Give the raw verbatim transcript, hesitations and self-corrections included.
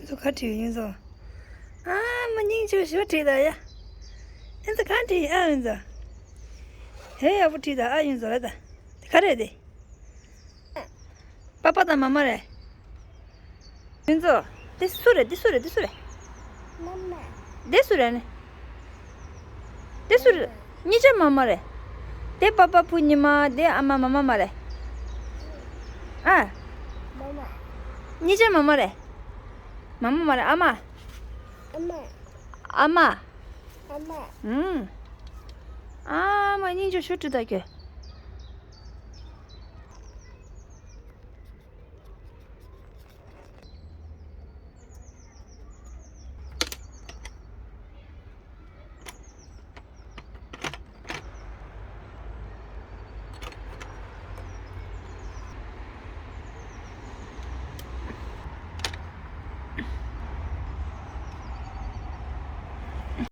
ཚོ་ག་བྲིས་ཡིན་ཚོ། ཨ་མ་སྙིང་རྗེ་ཞེ་པོ་བྲིས་ད་ཡ། ཨེ་ཚོ་ག་བྲིས་ཨ་ཡིན་ཚོ། ཧེ་ཡག་པོ་བྲིས་ད་ཨ་ཡིན་ཚོ་ལ་ད། དེ་ག་རེད་དེ། པ་པ་དང་མ་མ་རེད། ཡིན་ཚོ། དེ་སུ་རེད་དེ་སུ་རེད་དེ་སུ་རེད། མ་མ། དེ་སུ་རེད་ནི། དེ་སུ་རེད། གཉིས་ཆ་མ་མ་རེད། དེ་པ་པ་བུ་ཉི་མ་དེ་ཨ་མ་མ་མ་མ་རེད། ཨ། མ་མ། གཉིས་ཆ་མ་མ་རེད། མ་མ་མ་རེད་ཨ་མ། ཨ་མ། ཨ་མ། ཨ་མ། ཨུམ། ཨ་མ་སྙིང་རྗེ་ཞེ་པོ་བྲིས་ད་ཁྱོད།